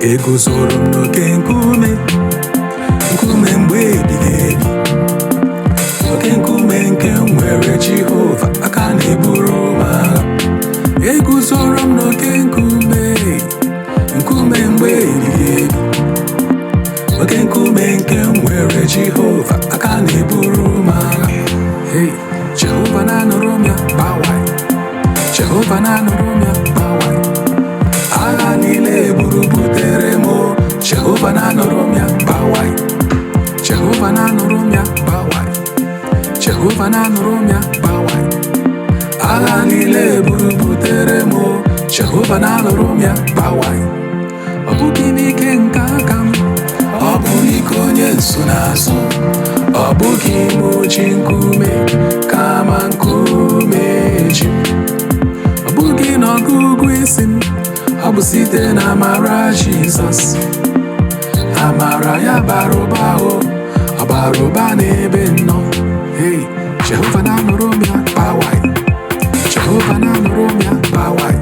Eguzoro m n'oke nkume, nkume mgbe ebighị ebi, oke nkume nke m nwere Jehova, aka na-eburu m agha. Eguzoro m n'oke nkume, nkume mgbe ebighị ebi, oke nkume nke m nwere Jehova, aka na-eburu m agha. Hey, Jehova na-anụrụ m ya, gbawai. Jehova na-anụrụ m ya, gbawai. Agha niile buru butere m o. Jehova na-anụrụ m ya, gbawai. Jehova na-anụrụ m ya, gbawai. Jehova na-anụrụ m ya, gbawai. Agha niile buru butere m o. Jehova na-anụrụ m ya, gbawai. Ọ bụghị n'ike nke aka m, ọ bụ n'ike onye nsonaazụ. Ọ bụghị m ji nkume, kama nkume ji m. Ọ bụghị n'ọgụgụ isi m, ọ bụ site na amara Jizọs. Amara ya bara ụba o, ọ bara ụba n'ebe m nọ. Hey, Jehova na-anụrụ m ya, gbawai. Jehova na-anụrụ m ya, gbawai.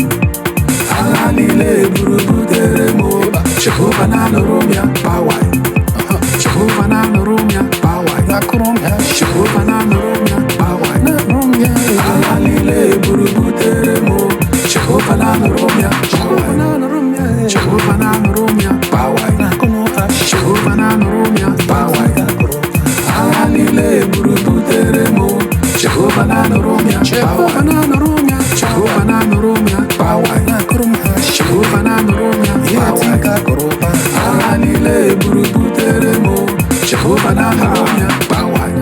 Agha niile buru butere m o. Jehova na-anụrụ m ya, gbawai. Jehova na-anụrụ m ya, gbawai. Jehova na-anụrụ m ya, gbawai. Agha niile buru butere m o. Jehova na-anụrụ m ya, gbawai. Jehova na-anụrụ m ya, gbawai. Jehova na-anụrụ m ya, gbawai. Agha niile buru butere m o. Jehova na-anụrụ m ya, gbawai. Jehova na-anụrụ m ya, gbawai. Jehova na-anụrụ m ya, gbawai. Agha niile buru butere m o. Jehova na-anụrụ m ya, gbawai.